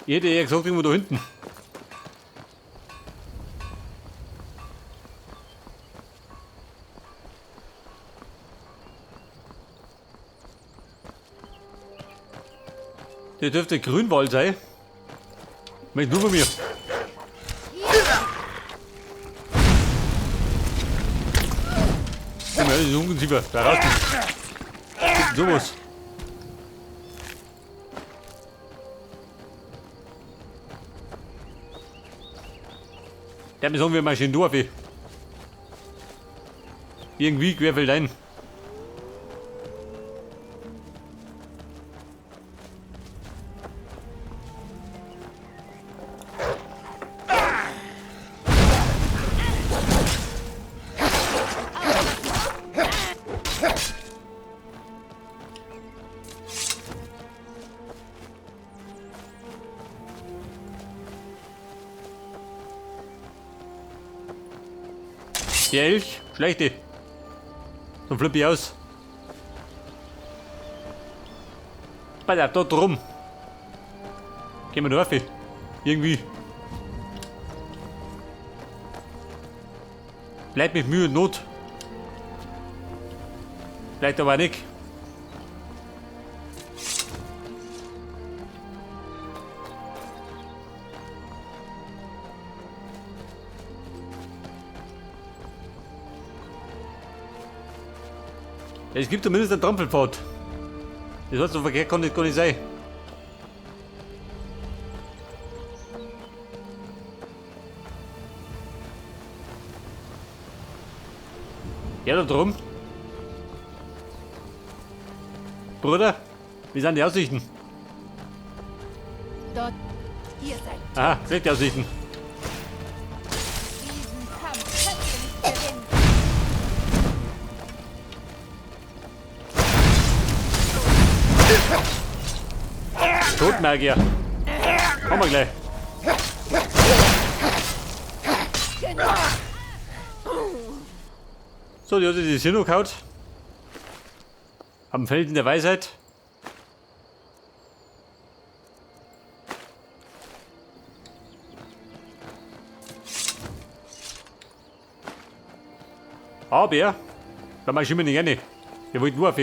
Ich hätte eher gesagt, irgendwo da hinten. Der dürfte Grünwald sein. Möchte nur von mir. Komm her, das ist Ungeziefer. Da raus. Sowas. Der besorgen wir mal schön Dorf. Irgendwie querfeldein. Der Elch, schlechte. So flippe ich aus. Pass auf, da drum. Gehen wir da rauf. Irgendwie. Bleibt mit Mühe und Not. Bleibt aber nicht. Es gibt zumindest einen Trampelpfad. Das heißt, so verkehrt kann das gar nicht sein. Ja, da drum. Bruder, wie sind die Aussichten? Dort, ihr seid. Aha, schlechte Aussichten. Diesen Kampf könnt ihr nicht gewinnen. Totmagier. Kommen wir gleich. So, die hat sich die Sinnoh gehauen. Am Felden der Weisheit. Aber, da mach ich immer nicht gerne. Wir wollten nur auf.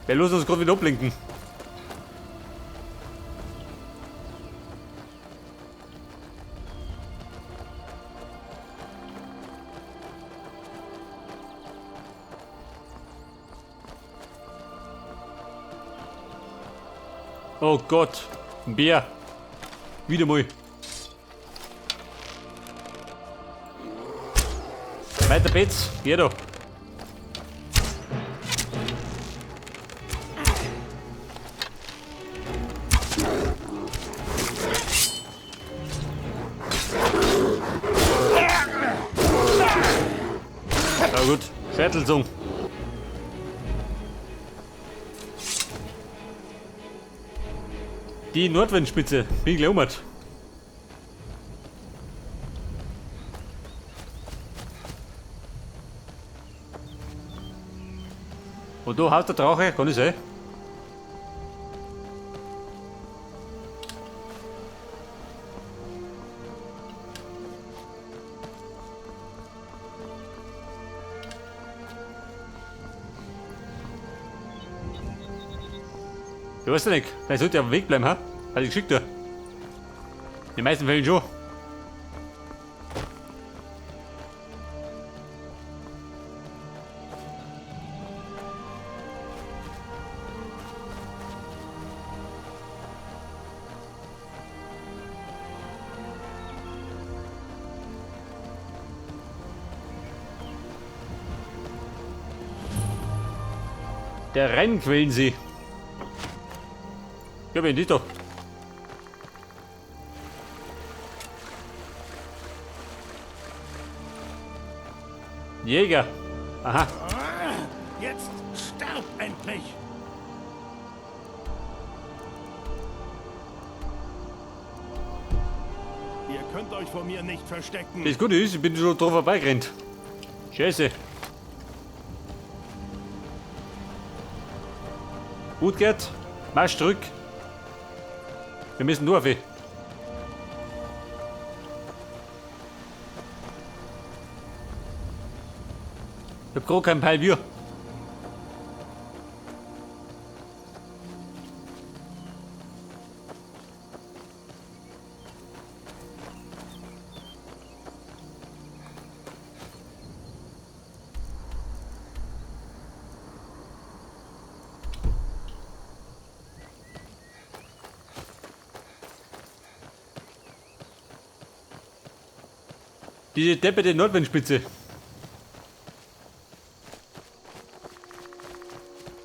Wir lassen uns gerade wieder ablenken. Oh Gott, ein Bär. Wieder mal. Weiter geht's. Geh da. Na gut, Schädelsung. Die Nordwindspitze, bin ich gleich umgehört. Und da haut der Drache, kann ich sein? Ich weiß ja nicht, vielleicht sollte er auf dem Weg bleiben, ha? Hat ich geschickt, ja. In den meisten Fällen schon. Der Rheinquellensee. Ja, bin ich doch. Jäger. Aha. Jetzt sterb endlich. Ihr könnt euch vor mir nicht verstecken. Das Gute ist, ich bin schon drauf vorbeigerannt. Scheiße. Gut, Gerd. Marsch zurück. Wir müssen durch. Ich hab grad keinen Peil Bier. Diese depperte Nordwindspitze.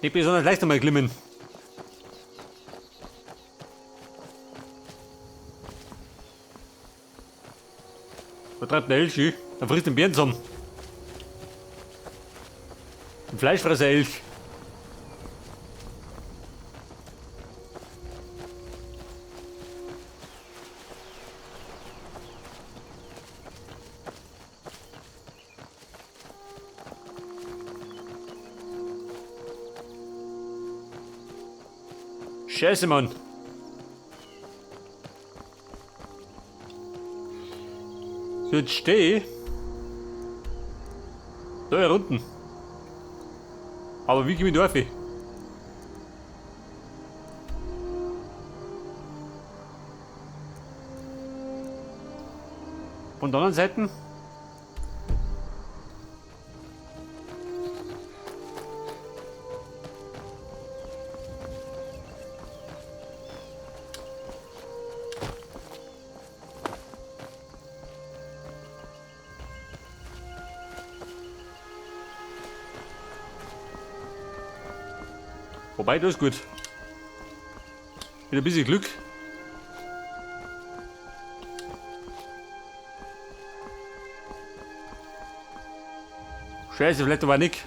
Nicht besonders leicht einmal klimmen. Da treibt der Elch hin? Da frisst den Bären zusammen. Ein Fleischfresser Elch. Scheiße, Mann. So, jetzt stehe ich da hier unten. Aber wie komme ich da rauf? Von der anderen Seite? Wobei, das ist gut. Mit ein bisschen Glück. Scheiße, vielleicht aber nicht.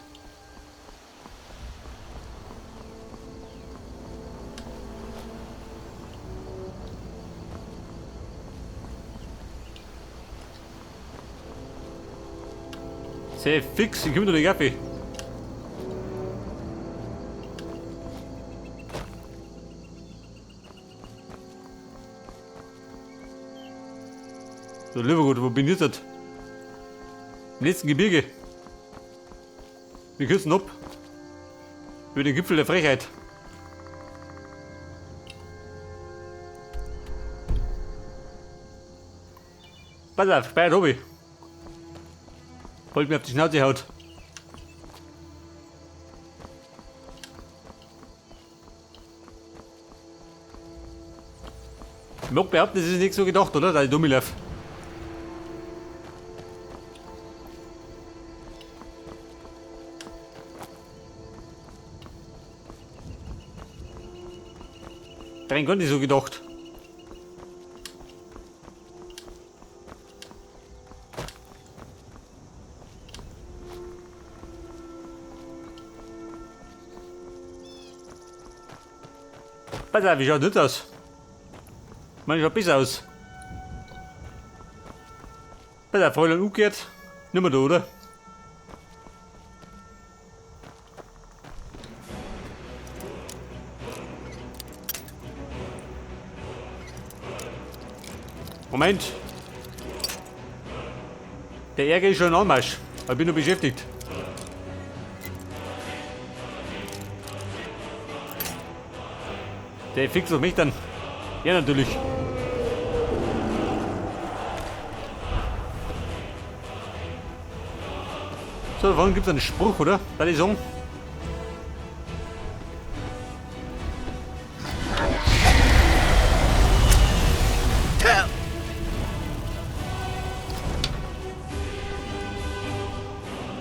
Sehr fix, ich komme doch nicht auf. So, lieber Gott, wo bin ich jetzt? Im letzten Gebirge. Wir kürzen ab. Über den Gipfel der Frechheit. Pass auf, Speier Tobi. Wollt mir auf die Schnauze haut. Ich mag behaupten, das ist nicht so gedacht, oder? Dass ich dumm lauf. Rein gar nicht so gedacht. Pass auf, wie schaut das aus? Man schaut besser aus. Pass auf, Fräulein umgekehrt. Nicht mehr da, oder? Moment. Der Ärger ist schon im Anmarsch. Ich bin noch beschäftigt. Der fix auf mich dann. Ja, natürlich. So, davon gibt es einen Spruch, oder? Bei der Song.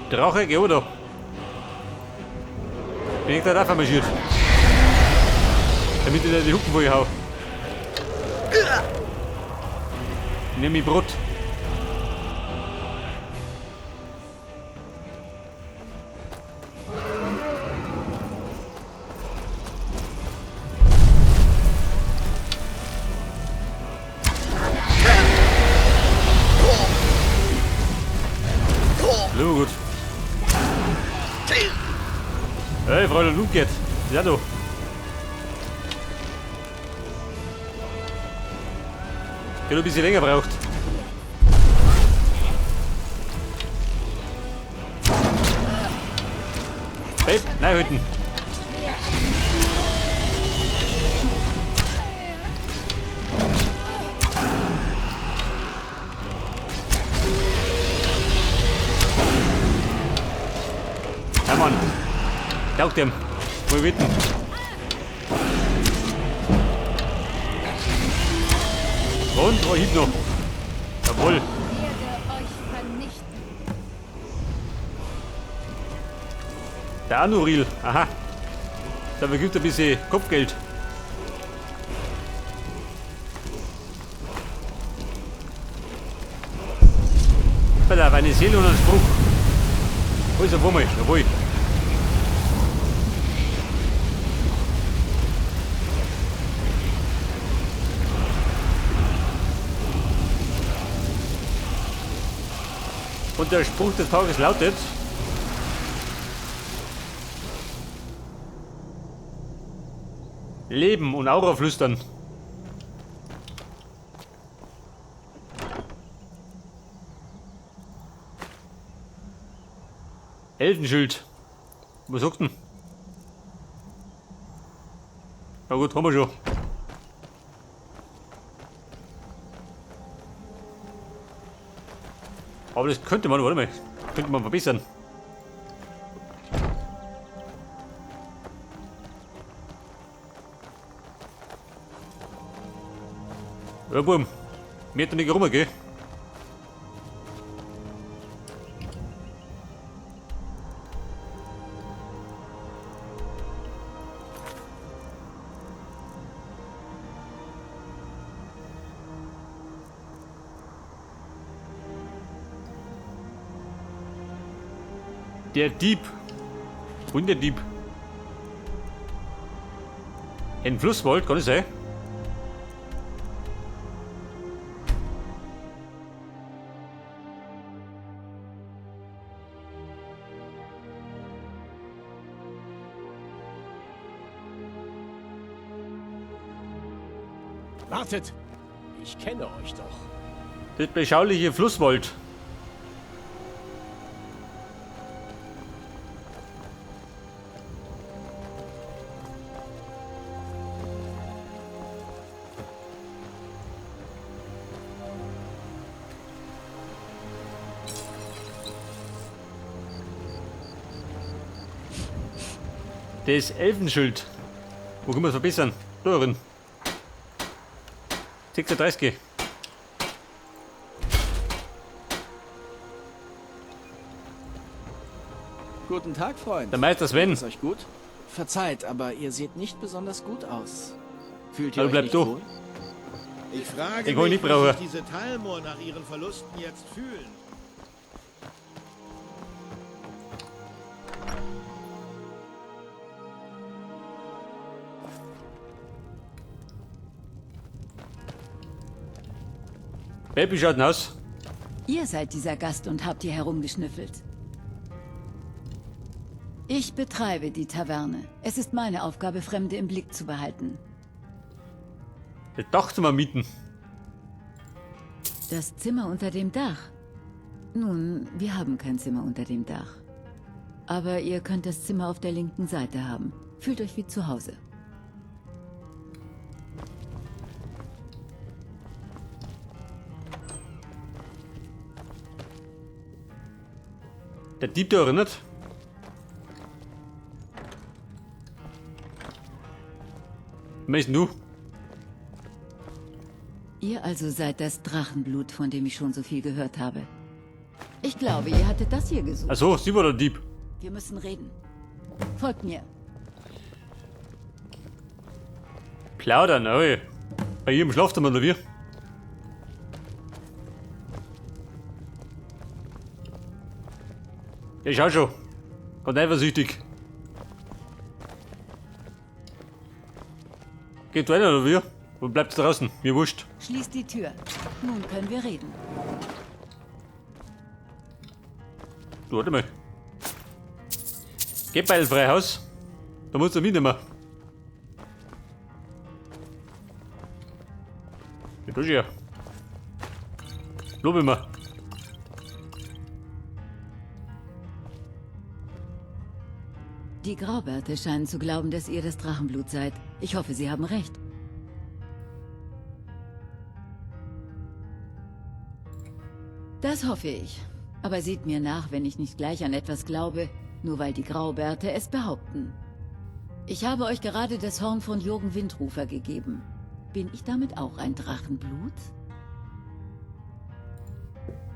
Drache, geh da. Bin ich da drauf marschiert. Damit ich da die Hucken voll hau. Nimm mich Brot. So gut. Hey, Freunde, Luke geht. Ja, du. Der noch ein bisschen länger braucht. Hey, nein, hüten. Ja, Mann. Taugt dem. Wohl witten. Und, oh, Hieb noch. Jawohl. Ich werde euch vernichten. Der Anuril. Aha. Da gibt ein bisschen Kopfgeld. Pass auf, eine Seele und ein Spruch. Alles auf einmal, jawohl. Und der Spruch des Tages lautet: Leben und Aura flüstern. Elfenschild. Was sagt denn? Na gut, haben wir schon. Aber das könnte man, warte mal, könnte man verbessern. Ja, Bum. Mir hat da nicht rum, gell? Der Dieb. Und der Dieb. Ein Flusswald, kann es sein? Wartet! Ich kenne euch doch. Das beschauliche Flusswald. Das Elfenschild. Wo können wir es verbessern? Da drin. 36. Guten Tag, Freund. Der Meister Sven. Ist euch gut? Verzeiht, aber ihr seht nicht besonders gut aus. Fühlt ihr Also euch bleibt nicht du. wohl? Ich frage Den kann ich mich, nicht wie brauchen. sich diese Thalmor nach ihren Verlusten jetzt fühlen. Baby schaut denn aus. Ihr seid dieser Gast und habt hier herumgeschnüffelt. Ich betreibe die Taverne. Es ist meine Aufgabe, Fremde im Blick zu behalten. Das Dachzimmer mieten. Das Zimmer unter dem Dach. Nun, wir haben kein Zimmer unter dem Dach. Aber ihr könnt das Zimmer auf der linken Seite haben. Fühlt euch wie zu Hause. Der Dieb da erinnert. Wer ist denn du? Ihr also seid das Drachenblut, von dem ich schon so viel gehört habe. Ich glaube, ihr hattet das hier gesucht. Ach so, sie war der Dieb. Wir müssen reden. Folgt mir. Plaudern, oi. Bei ihr im Schlafzimmer, oder wie? Ja, schau schon. Ganz eifersüchtig. Geht weiter, oder wie? Wo bleibt's draußen? Mir wurscht. Schließt die Tür. Nun können wir reden. Du, warte mal. Geh bei Freihaus. Da musst du mitnehmen. Ja, du ja. Lobe mal. Die Graubärte scheinen zu glauben, dass ihr das Drachenblut seid. Ich hoffe, sie haben recht. Das hoffe ich. Aber seht mir nach, wenn ich nicht gleich an etwas glaube, nur weil die Graubärte es behaupten. Ich habe euch gerade das Horn von Jürgen Windrufer gegeben. Bin ich damit auch ein Drachenblut?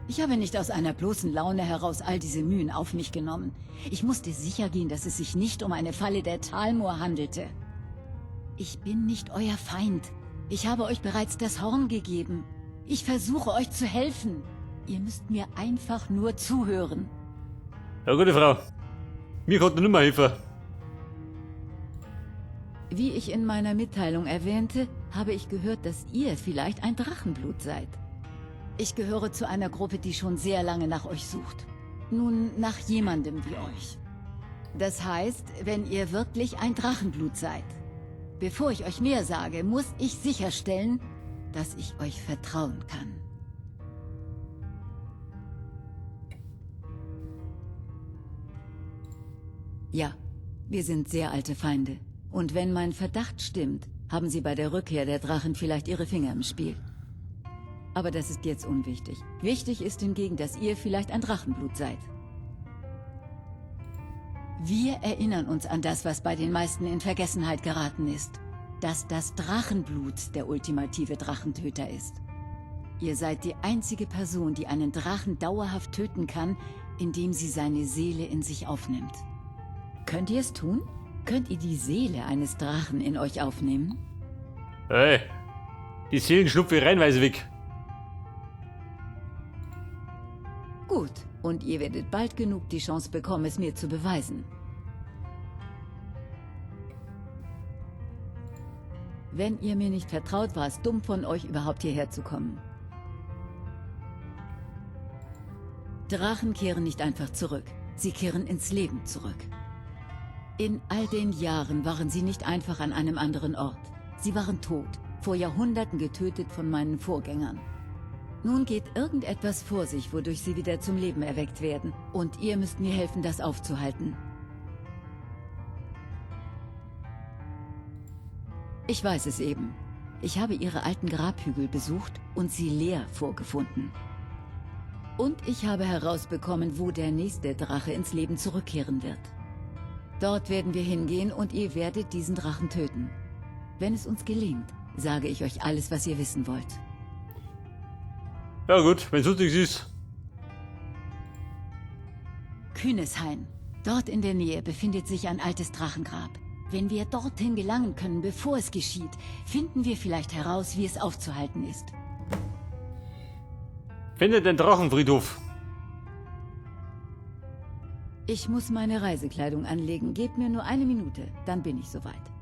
Ich habe nicht aus einer bloßen Laune heraus all diese Mühen auf mich genommen. Ich musste sicher gehen, dass es sich nicht um eine Falle der Talmor handelte. Ich bin nicht euer Feind. Ich habe euch bereits das Horn gegeben. Ich versuche euch zu helfen. Ihr müsst mir einfach nur zuhören. Ja, gute Frau. Mir konnte nimmer helfen. Wie ich in meiner Mitteilung erwähnte, habe ich gehört, dass ihr vielleicht ein Drachenblut seid. Ich gehöre zu einer Gruppe, die schon sehr lange nach euch sucht. Nun, nach jemandem wie euch. Das heißt, wenn ihr wirklich ein Drachenblut seid. Bevor ich euch mehr sage, muss ich sicherstellen, dass ich euch vertrauen kann. Ja, wir sind sehr alte Feinde. Und wenn mein Verdacht stimmt, haben sie bei der Rückkehr der Drachen vielleicht ihre Finger im Spiel. Aber das ist jetzt unwichtig. Wichtig ist hingegen, dass ihr vielleicht ein Drachenblut seid. Wir erinnern uns an das, was bei den meisten in Vergessenheit geraten ist. Dass das Drachenblut der ultimative Drachentöter ist. Ihr seid die einzige Person, die einen Drachen dauerhaft töten kann, indem sie seine Seele in sich aufnimmt. Könnt ihr es tun? Könnt ihr die Seele eines Drachen in euch aufnehmen? Hey, die Seelen schlupfe ich reinweise weg. Gut, und ihr werdet bald genug die Chance bekommen, es mir zu beweisen. Wenn ihr mir nicht vertraut, war es dumm von euch, überhaupt hierher zu kommen. Drachen kehren nicht einfach zurück. Sie kehren ins Leben zurück. In all den Jahren waren sie nicht einfach an einem anderen Ort. Sie waren tot, vor Jahrhunderten getötet von meinen Vorgängern. Nun geht irgendetwas vor sich, wodurch sie wieder zum Leben erweckt werden. Und ihr müsst mir helfen, das aufzuhalten. Ich weiß es eben. Ich habe ihre alten Grabhügel besucht und sie leer vorgefunden. Und ich habe herausbekommen, wo der nächste Drache ins Leben zurückkehren wird. Dort werden wir hingehen und ihr werdet diesen Drachen töten. Wenn es uns gelingt, sage ich euch alles, was ihr wissen wollt. Ja gut, wenn sonst nichts ist. Kühneshain. Dort in der Nähe befindet sich ein altes Drachengrab. Wenn wir dorthin gelangen können, bevor es geschieht, finden wir vielleicht heraus, wie es aufzuhalten ist. Findet den Drachenfriedhof. Ich muss meine Reisekleidung anlegen. Gebt mir nur eine Minute, dann bin ich soweit.